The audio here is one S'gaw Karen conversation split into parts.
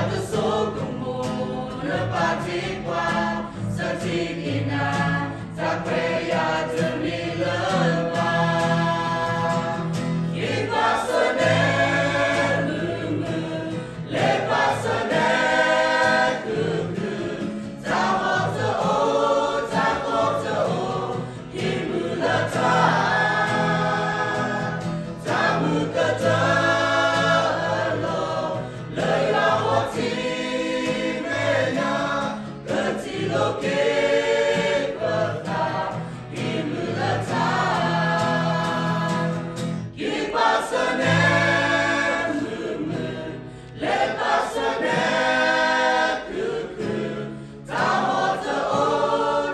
တစိကမီၤလၢပာ်တ့ၢ်ကွၢ် စၢတ့ၢ်က့ၤနၤ တၢ်ခွဲးယာ်တမ့ၢ်လၢၤဘၣ်. ယပာ်စၢၤနဲမုာ်မုာ်, လဲၤပာ်စၢၤနဲခုၣ်ခုၣ်, တၢ်ဟီၣ်တအိၣ် တၢ်ကီတအိၣ်, ဟံးမုာ်လၢတၢ် တၢ်မုာ်ကတၢၢ်အလီၢ် လၢယွၤအဝဲထံမဲာ်ညါ ကထံၣ်လိာ်က့ၤပသး ဟံးမုာ်လၢတၢ် က့ၤပာ်စၢၤနဲမုာ်မုာ်, လဲၤပာ်စၢၤနဲခုၣ်ခုၣ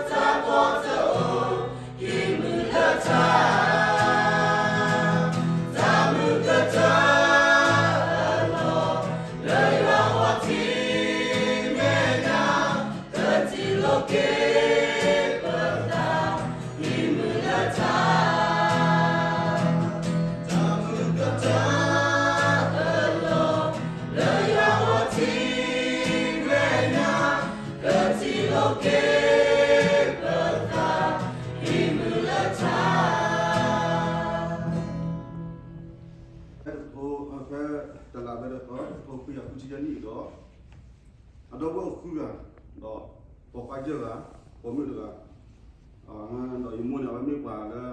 ်, တၢ်ဟီၣ်တအိၣ် တၢ်ကီတအိၣ်, ဟံးမုာ်လၢတၢ် တၢ်မုာ်ကတၢၢ်အလီၢ် လၢယွၤအဝဲထံမဲာ်ညါ ကထံၣ်လိာ်က့ၤပသး ဟံးမုာ်လၢတၢ် တၢ်မုာ်ကတၢၢ်အလီၢ် လၢယွၤအဝဲထံမဲာ်ညါ ကထံၣ်လိာ်က့ၤပသး ဟံးမုာ်လၢတၢ် ဖဲတကထိ ဖဲတလးဖဲတသီ တကထိခွံကယၤဃုဆံယဲၢ်နံၣ်အံၤဒီး အဒီပုၢ်ဝဲၢ်အိၣ်ဃုဂၤ, ဒီးပိာ်ခွါယဲၢ်ဂၤ, ပိာ်မုၣ်တဂၤ, ဒီးယမိၢ်န့ၣ် အဝဲမ့ၢ်ပှၤလၢယဲၢ်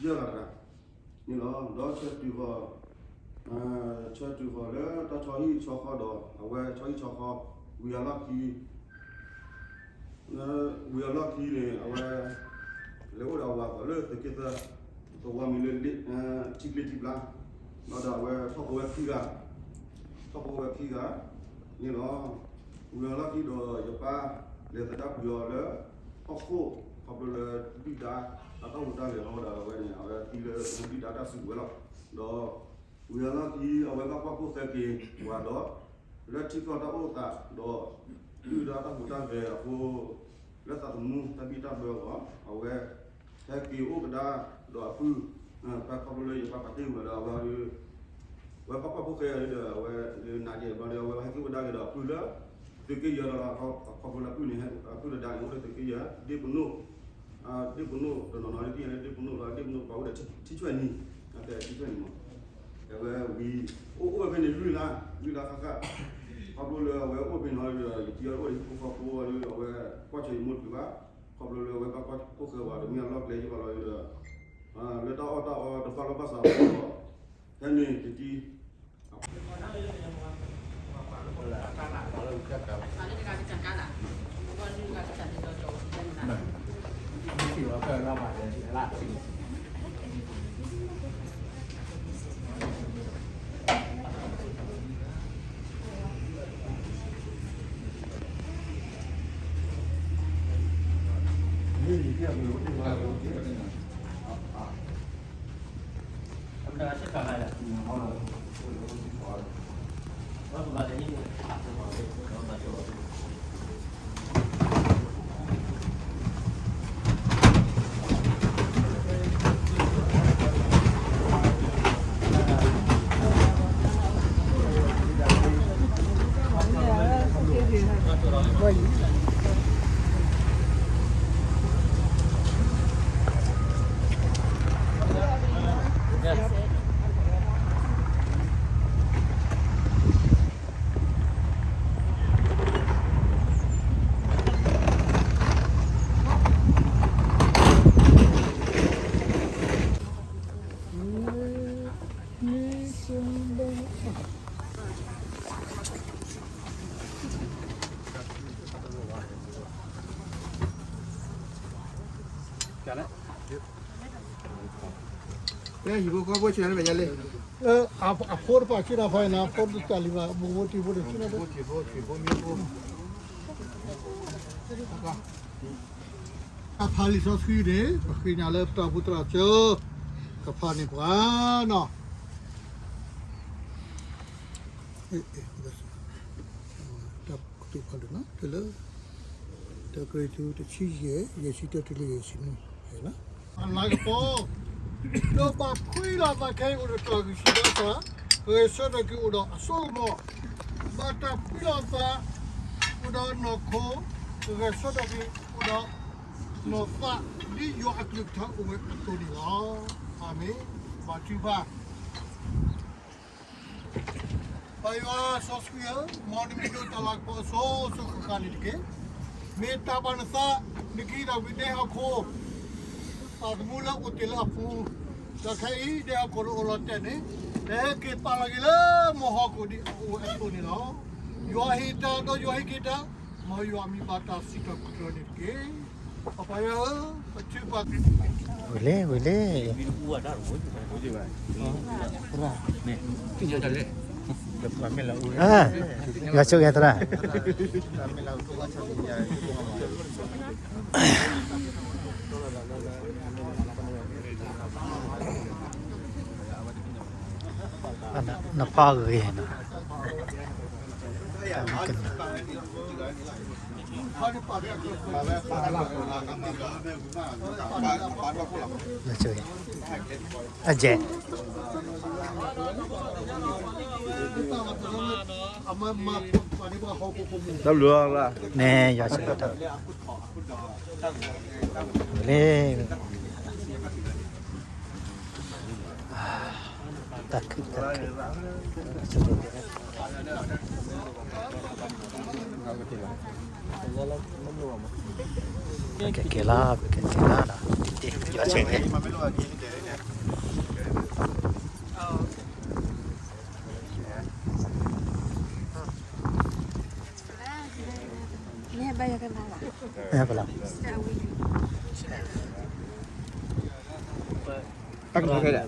ဂၤတဂၤန့ၣ်လီၤ. ဒီးဆၢတုၤဃီၤ ဆၢတုၤဃီၤလၢတၢ်ဆီဟံၣ်ဆီဃီဒီး အဝဲဆီဟံၣ်ဆီဃီ ဝံၤအလီၢ်ခံ ဝံၤအလီၢ်ခံန့ၣ် အဝဲ လဲၤအိၣ်ဒီးအဝၤအသိးလၢသုးက့သၢ သဝီမံၤလၢ ထံကျ့ထံဘျါ, ဒီးအဝဲထီၣ်ဖိဝဲခံဂၤ, ထီၣ်ဖိဝဲခံဂၤန့ၣ်လီၤ. ဝံၤအလီၢ်ခံဒီးယပၢ်လဲၤသဒၣ်ကွံာ်အီၤလၢဟီၣ်ခိၣ် ခီဖျိလၢဒုၣ်ဒါအတၢ်ဟူးတၢ်ဂဲၤဟီဒီးအဝဲန့ၣ် အဝဲသံလၢဒုၣ်ဒါတၢ်စုကဝဲၤလီၤ. ဒီး ဝံၤအလီၢ်ခံ အဝဲဘၣ်ကွၢ်ဖိၣ်ဃဲက့ၤပှၤဒီး လၢထံကီၢ်တၢ်အိၣ်သးဒီး ဒုၣ်ဒါတၢ်ဟူးတၢ်ဂဲၤအဃိ လၢသးသမူတၢ်ဘံၣ်တၢ်ဘၢအဂီၢ် အဝဲ ဟဲက့ၤအိၣ်ကဒါဒီးအပုၢ် ဖဲခီဖျိလၢယပၢ်ပာ်တ့ၢ်ဝဲဒီးအဝဲ ဝဲဘၣ်ကွၢ်ဖိၣ်ဃဲအီၤဒီး အဝဲနာ်က့ၤဘျီဒီး အဝဲဟဲက့ၤအိၣ်ကဒါက့ၤဒီးအပုၢ်လၢ သုးက့ယဲၢ်ဒီး ခီဖျိလၢအပုၢ်န့ၣ် အပုၢ်တဒါန့ၣ် အိၣ်လၢသုးက့ယဲၢ် ဒ့ပနိၣ် ဒ့ပနိၣ်တနီၤနီၤလၢသ့ၣ်ညါလၢဒ့ပနိၣ်လီၤ. ဒ့ပနိၣ်ပှၤအိၣ်ဒီးထံဆွဲၣ်နံၤ အကဲထံဆွဲၣ်နံၤမး အဝဲဝံၤ အိၣ်အိၣ်ဝဲဖဲန့ၣ်လွံၢ်လါ လွံၢ်လါဃၣ်ဃၣ် ခီဖျိလၢအဝဲအိၣ်ဖဲန့ၣ်ဒီး ယတံၤအီၤအိၣ်ဒီးဟံၣ်ဖိဃီဖိဒီး အဝဲကွၢ်ဆၢယမိၢ်တဂၤဘၣ် ခီဖျိလၢအဝဲဘၣ်ကွၢ်ဖိၣ်ဃဲဝဲဒီးမ့ၢ်အလီၢ်ကျဲယဘၣ်လီၤဒီး လၢတၢ်အီၣ်တၢ်အီတဘၣ်လီၢ်ဘၣ်စးအဃိဒီး ဖဲန့ၣ်ယတံၤ ကဲ ဟံၣ်ဖိဃီဖိဆံးန့ၣ် မ့ၢ်ယလဲၣ်. အဖိတဖၣ်ဆံးနၤဖဲအံၤနၤ အဖိတတၢ်လံၤဘၣ် ဘူးဖိတံၢ်ဖိတဆံးဖိ ဆံးဖိမ့ၢ်ဖိ အဖးလံာ်စီဆှံန့ၣ် ပဃ့ညါလၢပတၢ်အိၣ်ဖှိၣ်သရၣ်စၢၤ ကဖးန့ၢ်ပှၤနီၤ တၢ်ကတိၤဖးဒိၣ်နီၤ ဖဲလၢ တၢကရံၣ်သူး တဆံယဲၢ် ယဲၢ်ဆံတၢတုၤလၢယဲၢ်ဆံနွံ အလၤကပီၤ ဒီးဘၣ်ခွံလီၤသးခဲအံၤအိၣ်ဒီးတၢ်ဂံၢ်ဆူၣ်ဘါစၢ် ဂဲၤဆၢထၢၣ်က့ၤအိၣ်ဒီးအစိကမီၤ ဘၣ်တၢ်ပှံၢ်လီၤသး အိၣ်ဒီးနီၢ်ခိ ကဂဲၤဆၢထၢၣ်က့ၤ အိၣ်ဒီးနီၢ်သး ဒ်ယွၤအကလုၢ်ကထါအိၣ်ဝဲအသိးန့ၣ်လီၤ. အၤမ့ၣ်. ဘါထုကဖၣ်. ပၢ်ယွၤစီဆှံဧၢ, မ်နမံၤဒိးတၢ်လၤကပီၤအစိၤစိၤဃၣ်ဃၣ်န့ၣ်တက့ၢ်. မ့ၢ်တၢ်ပာ်နသး နကဟံးထီၣ်ကွံာ်ဒဲဟီၣ်ခိၣ် ပှၤသမူလၢအိၣ်တ့ၢ်လၢအပူၤ, ဒီးခဲအံၤဒဲဟီၣ်ခိၣ်လၢအိၣ်လီၤတဲာ်န့ၣ် ပဟဲက့ၤပာ်လီၤက့ၤလၢမုၢ်ဟီၣ်ခိၣ်ဒ်အအိၣ်ဝဲအသိးန့ၣ်လီၤ. ယွၤဟ့ၣ်တၢ်ဒီးယွၤဟ့ၣ်က့ၤတၢ်, မ်ယွၤမံၤဘၣ်တၢ်စံးထီၣ်ပတြၢၤန့ၣ်တက့ၢ်. ပၢ်ယွၤဧၢ, ပထုကဖၣ် ဝံၤလံ ဝံၤလံ. ယဆိကမိၣ်သရၣ် နဖးဂ့ၤနီၤ. အကဲ တၢ်ဘျုးလီၤ. န့ၣ် ယွၤဆိၣ်ဂ့ၤတၢ် လၢ တၢ်ခုၣ်တၢ်ခုၣ် ကဲကဲလီၤ ကဲကဲလီၤနီၤ တံၢ်တံၢ် ယွၤဆိၣ်ဂ့ၤ မ့ၢ်ပလီၤ တၢ်ကမၣ်ခဲဒၣ်